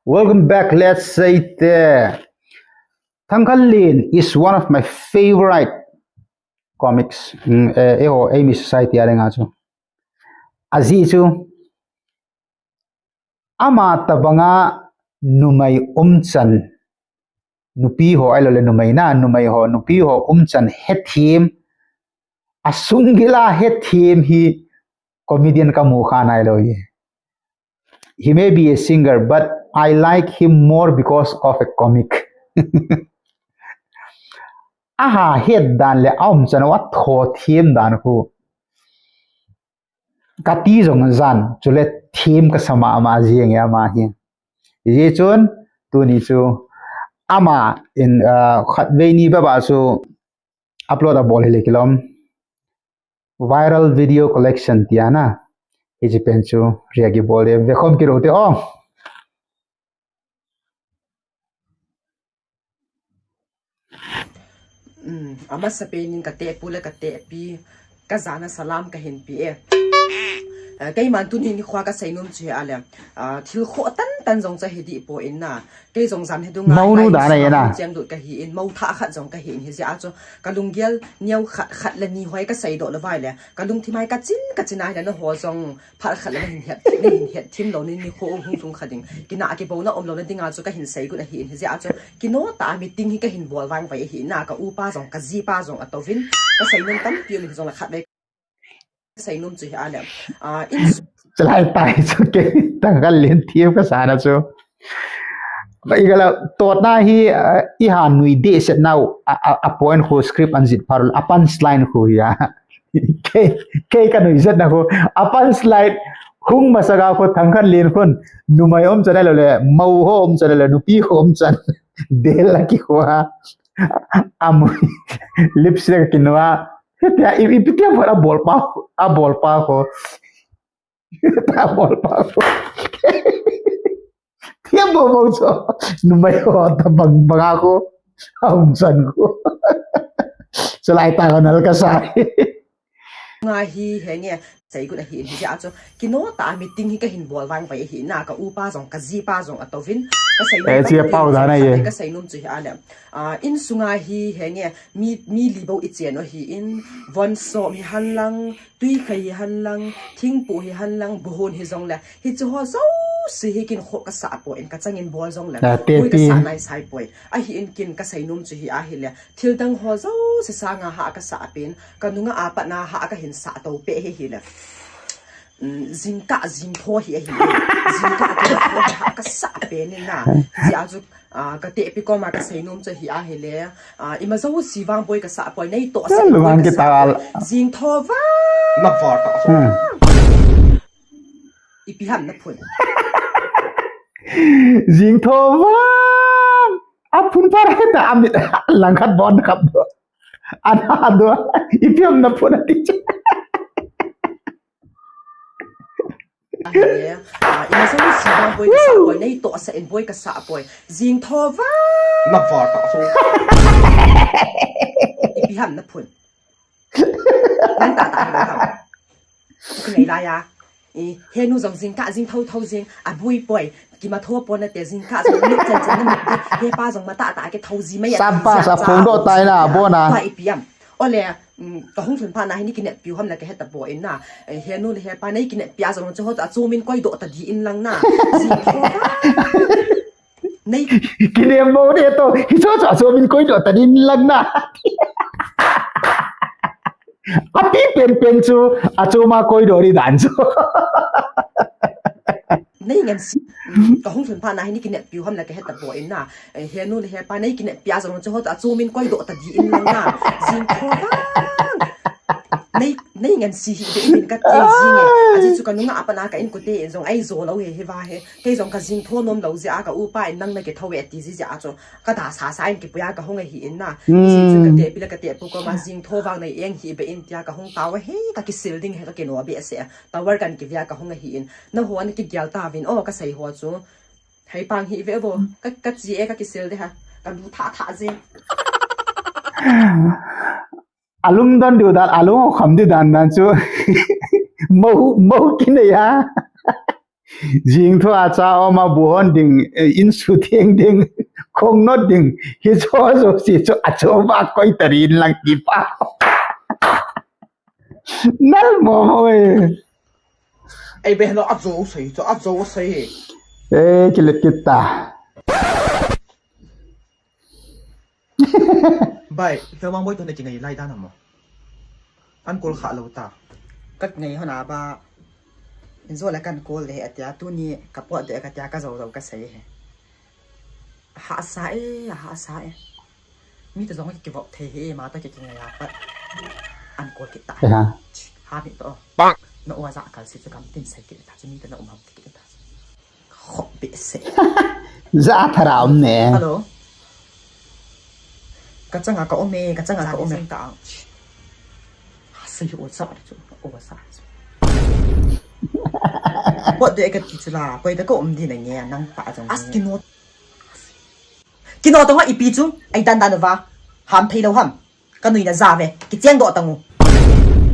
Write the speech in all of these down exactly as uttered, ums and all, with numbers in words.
Welcome back, let's say te. Thangkhanlen is one of my favorite comics. Mm, eh, eh, oh, Amy Society a dinga chu. Ajeh chu, ama tabanga numei umchan, nupi ho ahilou le numei na, numei ho, nupi ho umchan hethem, asunggila hethem hi comedian kamu kha nailou hi. He may be a singer, but I like him more because of a comic. Aha het dan le aumchan a thothem dan khu. Kati jong jan, chule them kasa mama jeng e ama hi. Hijeh chun, tuni chu, ama in, ah, khatvei ni baba chu upload abol hile kilom. Viral video collection tia na. Hiche pen chu react ibol de. Vekhom kit u te o. Um, amasapen in katehpu le katehpi, kajana salam kahin pe e. Eh, keiman tuni nikho a kaseinom chu hi ale. Ah, thil khoh tantan jong chu hi dih poi na. Kei jong jan hi dunga, mounu dan a hi na. Chenglut kahi in, mou thah khat jong kahi in, hijeh a chu kalunggel neo khat, khat le ni hoi kaseidoh lou vai le. Kalungthim a hi kachin, kachin a hi le naho jong phat khat le nahin het, nahin hethem lou, ni, nikho hung lhung kha ding. Kina kibouna umlou na dinga chu kahin seigot ahi in, hijeh a chu kino tah a meeting hi kahin bol vangvai ahi na, ka upa jong, kajipa jong atouvin, kaseinom tampi um in, hijongle khatvei seinom chu hi ale. Ah, in Chalai tai chu kei, Thangkhanlen them kasana chu. Igala totna hi, ah, iha nui dehset nau, a, a, a point khu script anjih phat u le, a punchline khu hi a. Kei, kei kanuisetna khu, a punchline hung masanga khu Thangkhanlen khun, numei umchan ahilou le, mou ho umchan ahilou le, nupi ho umchan. Del a kikhu a. Amui, lipstick kinu a. Hitia, i, ipi tia bol abol pa, abol pa khu. Tabol pa khu. Tia bo bo chu. Numei ho tabang banga khu. Aumchan khu. Chalai ta ho nal kasa. Nga hi henge, seigot ahi in, hijeh a chu kino tah a meeting hi kahin bol vangvai ahi na, ka upa jong, kajipa jong atouvin, kaseinom, eh, chia pau dan a hi. Kaseinom chu hi ale. Ah, insunga hi henge, mi, mi li bou ichen u ahi in, von som hihen lang, tuikhai hihen lang, thingpoh hihen lang, buhon hijongle, hiche ho jouse hi kin khoh kasah poi in, kachangin bol jongle, ah, te boi ti. Kasah naisai poi. Ahi in kin kaseinom chu hi ahile, thildang ho jouse sanga hah kasah pen, kanunga a patna hah kahin sah tou peh hi hile. Mm, jingkah jingtho hi ahi. Jingkah jingtho hi hah kasah pen in na. Hijeh a chu, ah, katehpi koma kaseinom chu hi ahile. Ah, ima jouse vang boi kasah poi, neitoh sah in boi kasah poi. Jingtho vang. Na var ka. Hmm. Ipi ham naphun. Jingtho vang. Aphun pha hita amit langkhat bon kap do. Ana do. Ipi ham naphun ati chu. Ahile, ah, ima jouse vang boi kasah poi, neitoh sah in boi kasah poi. Jingtho vang. Na var ka. Ipi ham naphun. Nang tata hi lo ham. Kinei lai a. I, henu jong jingkah jingtho tho jing, abui poi. Kimatho pon nate, jingkah jong mit chen chen na mit. Hepa jong matah tah a kithou ji mai a. Sampa sa phongdoh tai na, abona. Pa ipi ham. Ole, mm, kahung lhun phat na hi nei kineppiu ham le kahe tapoi na. Eh, henu le hepa nei kineppi a jong chu ho chu achomin koidoh ta dih in lang na. Jingtho vang. Nei. Kinem mo de to. Hicho chu achomin koidoh ta dih in lang na. Api penpen chu achoma koidoh dih dan chu. Nei ngen si. Mm, kahung lhun phat na hi nei kineppiu ham le kahe tapoi na. Eh, henu le hepa nei kineppi a jong chu ho chu achomin koidoh ta dih in lang na. Jingtho vang. Nei, nei ngen si hi de in kati jing e. Ajeh chu kanunga a patna ka inkote in jong eijo lou hi hi va hi. Kei jong kajingtho nom lou jeh a ka upa in nang nakithou e ti jeh a chu kada sasa in kipui a kahung ahi in na. Hmm. Hijeh chun katehpi le katehpu koma jingtho vang nei eng hih beh in tia kahung tao ahi, kakisil ding hi kakino behseh. Tower kan kivei a kahung ahi in. Nahon kigel tauvin o kasei ho chu. Heipang hih ve vo. Ka, kachi e kakisil de ha. Kalu thah thah jing. Alungdon diu dan, alung kham diu dan dan chu. Mo, mo kinei a. Jing thua cha oma bu hon ding, eh, insu theng ding, khong not ding, hicho jouse chu acho ba koi tarin lang kipa. Nal mo mo e. Ei be lo ajo sei, cho ajo sei. Eh, kilet kita. Bai, tawang boi to na kingai lai dan mo. Kan call kha lo ta. Ka ngai hona ba. Injo la kan call le atia tuni ka pot de ka tia ka jo jo ka sei he. Ha sa e, ha sa e. Mi to jong ki vok thei he ma to ki kingai a pat. An call kita. Ha. Ha mi to. Bang. Na wa ja kal si chu kam tin sei kita chu mi to na um ham kita. Khop behseh. Za thara um ne. Hello. Ka changa ka um e, ka changa ka um e. Sa ang. Sei o sa chu, o sa. Pot de ka ti chu la, koi da ka um di na nge nang pa jong. As kino. Kino to nga ipi chu, ai dan dan va. Ham thei lo ham. Ka nui na za ve, kicheng doh tang u.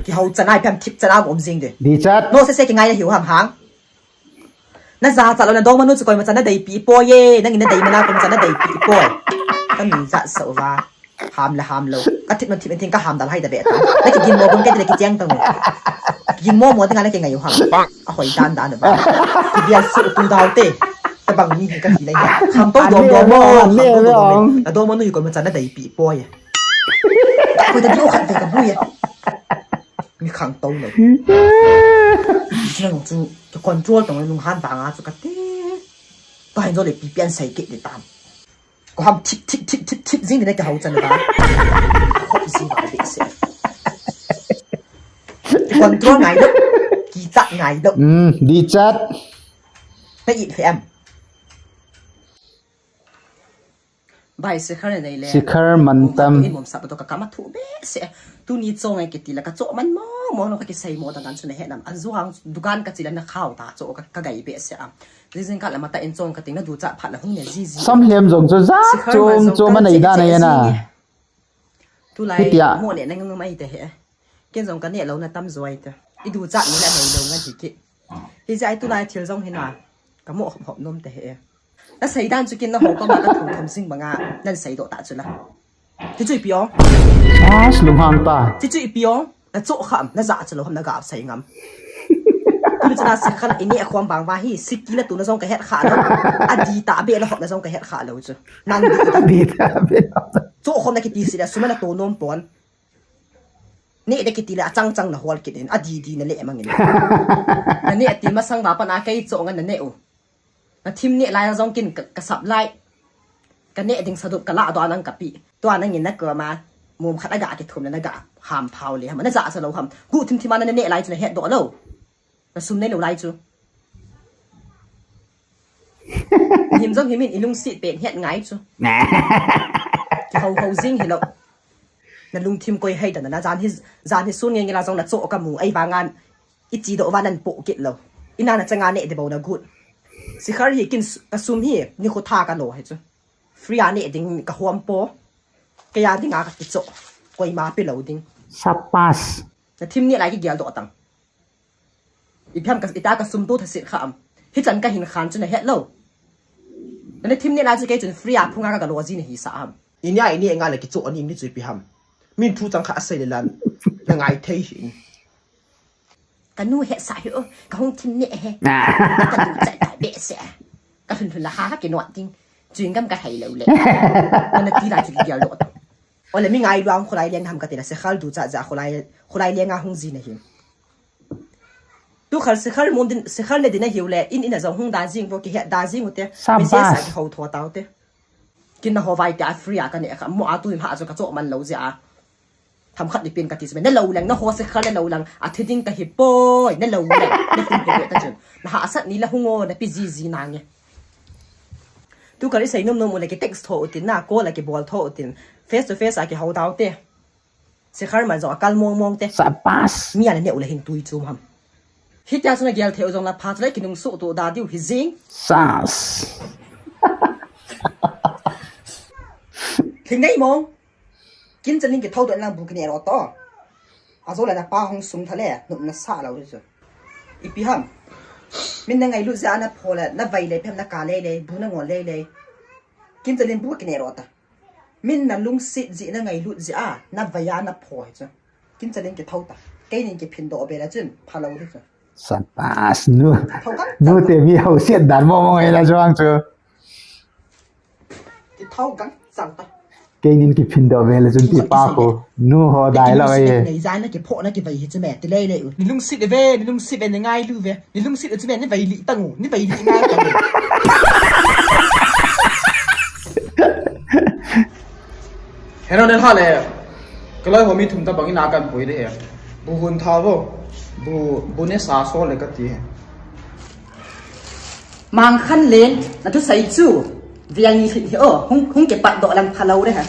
Kihou chana i phem thip chana um jing de. Di chat. No se se kingai na hiu ham hang. Na za cha lo na dong manu chu koima chan na deipi poi e, nangin na dei mana koima chan na deipi poi. Ka min za sa uva. Ham la ham lo. Ka thip man thip man thing ka ham dal hai da be ta. Na kigin mo bun ka ti na kicheng tang u. Kigin mo mo tang na kingai u ham. A hoi dan dan ba. Kibial su tu dau te. Ta bang ni ka ti lai. Ham to dom dom mo. Ham to dom dom. Na dong manu koima chan na deipi poi. Ko ta diu khat ve ka bu ya. Mi khang to lo. Nang chu ka control tong lung han ba nga chu ka ti. Ka hin jo le pi pian sai ke de tam. Ko ham thip thip thip thip thip jing de ka hau chan ba. Ko si ba de se. Control ngai lo. Ki ta ngai lo. Hmm, di chat. Ta i fe am. Bai, Sikhar nei le. Sikhar man tam. Mom sa pa to ka kama thu behseh. Tuni chong ai kiti la ka cho man mo mo lo ka kisei mo ta kan chu na he nam. An zuang dukan ka chi la na khau ta cho ka, ka gai behseh a. Jing jing ka la ma ta in chong ka ting na du cha phat la hung ne ji ji. Sam lem jong chu ja chom chom a nei da na ya na. Tulai mo ne na ngam mai te he. Ken jong ka ne lo na tam joi te. I du cha ni la nei lo ngan hi ki. Hi ja ai tulai thil jong hi na. Ka mo hop hop nom te he. Na sei dan chu kin na ho pa ma ka thu tham sing banga nan sei doh ta chu la. Ti chu ipi o. As lum hang ta. Ti chu ipi o. Na cho kham na za chu lo ham na ga sei ngam. Kun chu na Sikhar i ne khom bang va hi siki na tu na jong ka het kha lo. A di ta be na hop na jong ka het kha lo chu. Nang di. Di ta be. Cho khom na kiti si la suma na to nom pon. Ne de kiti la chang chang na hol kit in a di di na le mang in. Na ne ti masang ba pa na kai cho ngan na ne u. Na thim ne lai jong kin ka, ka sap lai. Ka ne ding sa dup ka la do nang ka pi. Tua nang in na ka ma. Mum khat a ga ki thum na na ga. Ham phau le ham. Na za sa lo ham. Gu thim thim a na ne lai chu na het do lo. Na sum nei lo lai chu. Him jong him in i lungset pen het ngai chu. Ki ho ho jing hi lo. Na lungthim koi hai da na jan hi, jan hi sun nge nge la jong na cho ka mu. Ei vang an. I chi do va nan po kit lo. I na na changa ne de bo na gut. Sikhar hi kin s-, ka sum hi ni khu tha ka lo hai chu. Free a ne ding ka huam po. Kei a ding a ka ki cho. Koima pe lo ding. Sapas. Na thim ne lai ki gel do tang. I phiam ka, i ta ka sum tu tha sit kha am. Hi chan ka hin khan chu na het lo. Na thim ne lai chu kei chun free a phunga ka ka lo ji na hi sa am. I nia i ne nga le ki cho ani ni chu pi ham. Min thu chang kha a sei le lan. Na ngai thei hi. Ka nu het sa hi o, ka hung thim ne he. Ka du chai tai be se. Ka hun hun la ha ha ki no ting. Chewing gum ka hai lo le. Na ti la chu ki gel lo. Ole mi ngai luang khulai leng ham ka ti la se khal du cha ja khulai, khulai leng a hung ji na hi. Tu khal Sikhar mun din, Sikhar ne din a hiu le, in in a jong hung da jing vo ki he da jing u te. Sabas. Mi se sa ki ho tho tau te. Kin na ho vai te a free a ka ne kha, mo a tu him ha chu ka cho man lo je a. Tham khat ni pin ka ti se, na lo lang, na ho Sikhar na lo lang, a thi ding ka hi poi, na lo lang, na hung pe ta chun. Na ha sat ni la hung o, na pi ji ji na nge. Tu ka ri sei nom nom u le ki text tho u tin, na call a ki bol tho u tin, face to face a ki ho tau te. Sikhar man jong a kal mong mong te. Sabas. Mi a na ne u le hin tui chu ham. Hi tia chu na gel thei u jong la pha chu le ki nung su tu da diu hi jing. Sas. Thing nei mong. Kin chan ning ki tho do lang bu ki ne ro to. A jo la na pa hung sum tha le, nup na sa lo chu. Ipi ham. Min na ngailut jeh a na pho le, na vai le phem na ka lei lei, bu na ngol lei lei. Kimchalin bu kine ro ta. Min na lungset jeh na ngailut jeh a, na vai a na pho hi chu. Kimchalin kithou ta. Keinin kiphin doh be la chun, phalou di chu. Sapas nu. Thou kang. Nu te mi hausiat dan mo mo ngai la chuang chu. Kithou kang chang ta. Keinin kiphin doh ve le chun ti pa ko. Nu ho dai lo e. Nei jai na kipho na kivai hi chu me ti lei lei u. Ni lungset ve, ni lungset ve, ni ngailu ve. Ni lungset ve chu me, ni vai li tang u, ni vai li ngai tang u. Heno ne ha le. Kaloi ho mi thum ta bang ina kan pui de he. Bu hun tha vo. Bu, bu ne sa so le ka ti he. Mang khan len, na thusei chu. Vial ni hi o, hung, hung kipat doh lang phalou re ha.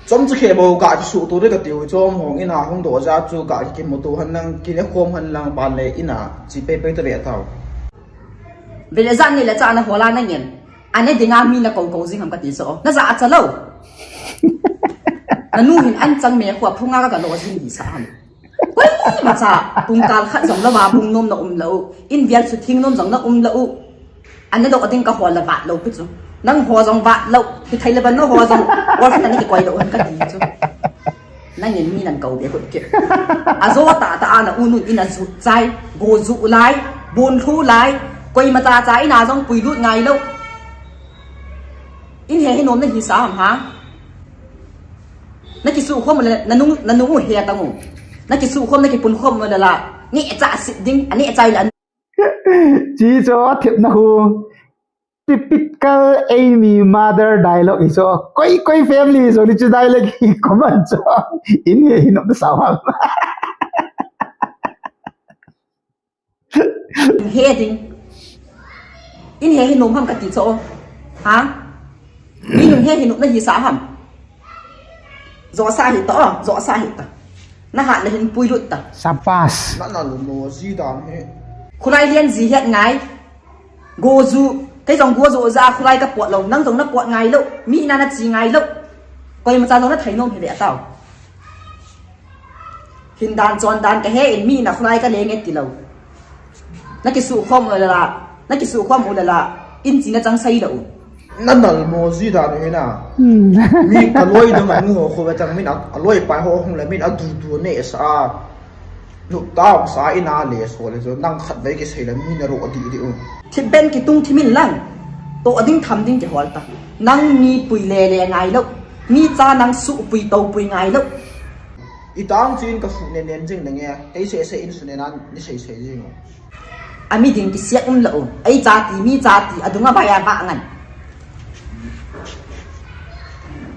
Chom chu khe bo ka kisu tu de ka tiu, chom hong ina hung doh ja chu ka kimu tu han lang, kine khom han lang, ban le ina chi pe pe ta ve tau. Ve le jan ni le cha na hola na ngen. Ane dinga mi na ko ko jing ham ka ti so. Na ja a cha lo. Na nu hin an chang me khua phunga ka lo jing hi sa ham. Koima cha, pung kal khat jong la va pung nom na um lo. In vial chu thing nom jong na um lo. An na dok ding ka hol la vat lo pi chu. Nang ho jong vat lo. Ki thai le ban no ho jong. Wal khat na ni ki koi lo han ka ti chu. Nang in mi nan kau be kut ke. A jo ta ta ana u nun in a ju chai. Go ju lai. Bun thu lai. Koima cha cha in a jong pui lut ngai lo. In he he nom na hi sa ham ha. Na kisu khom le na nung na nung u he ta ngu. Na kisu khom na kipun khom le la. Ni cha sit ding, ani cha le. Chi cho thip na hu. Typical Amy mother dialogue hi cho. Koi koi family hi cho ni chu dialogue hi common cho. In he hi nom sa ham. He ding. In he hi nom ham ka ti cho. Ha? Mi nung he hi nom na hi sa ham. Jo sa hi to, jo sa hi to. Na hat le hin pui lut ta. Sapas. Na na lu mo ji dan he. Khulai lian ji het ngai. Go ju, kei jong go ju ja khulai ka pot lo, nang jong na pot ngai lo, mi na na chi ngai lo. Koima cha jong na thai nom hi ve tau. Hin dan chon dan ka he in mi na khulai ka le nge ti lo. Na kisu khom u le la, na kisu khom u le la, in chi na chang sai lo. Na nal mo ji dan u hi na. Mi ka loi dang a nu ho khu ve chang min a, a loi pai ho hung le min a du du ne sa. Lu tau sa ina le so le jo nang khat ve ki sei le mi na ro di di u. Thip ben ki tung thim in lang. To ding tham ding ki hol ta. Nang mi pui le le ngai lo. Mi cha nang su pui to pui ngai lo. I tang chin ka su ne nen jing na nge. Ei se se in su ne nan ni sei sei jing. A mi ding kisiat um lo. Ei cha ti mi cha ti a dunga ba ya ba ngan.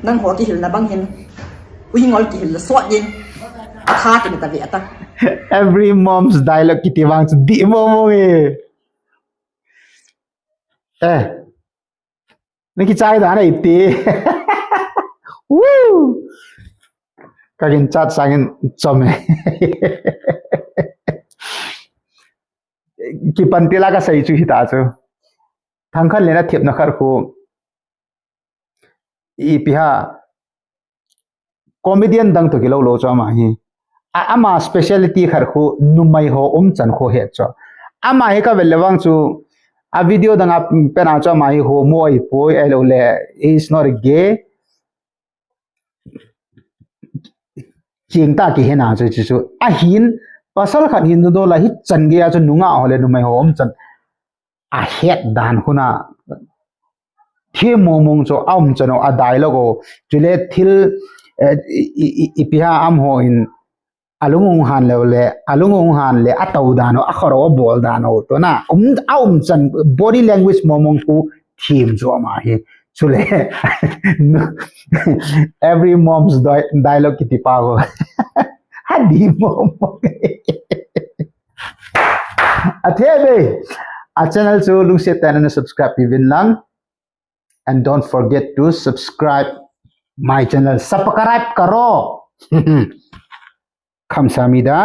Nang ho kihil na bang hin. Ui ngol kihil la sot din. A kha kin ta ve ta. Every mom's dialogue kiti vang chu di mo mo e. Eh. Ni kichai da na iti. Woo. Ka kin chat sangin chom e. Kipan tila ka sei chu hita chu. Thangkhan le na thep na khar khu. Ipi ha. Comedian dang to kilo lo chu ama hi. A, ama speciality khar khu numei ho um chan khu he chu. Ama hi ka vel le vang chu. A video dang a pen a chu ama hi ho mo ai poi ai lo le. Is not a gay. Ching ta ki hena chu chu chu. A hin pasal khat hin do la hi chan ge a chu nunga ho le numei ho um chan. A het dan huna. Thi mo mong chu a um chan o a dialogue o. Chu le thil, eh, i, i, i, ipi ha am ho in a lung ung han le le, a lung ung han le, a tau dan o, a khoro a bol dan o, to na. Um, a um chan body language mo mong khu thim chu ama hi. Chu le, every mom's di-, dialogue kiti pa ho. Ha di mo mo. A the be. A channel chu lungset tah in na subscribe pi vin lang. And don't forget to subscribe my channel. Subscribe karo. Kamsahamnida.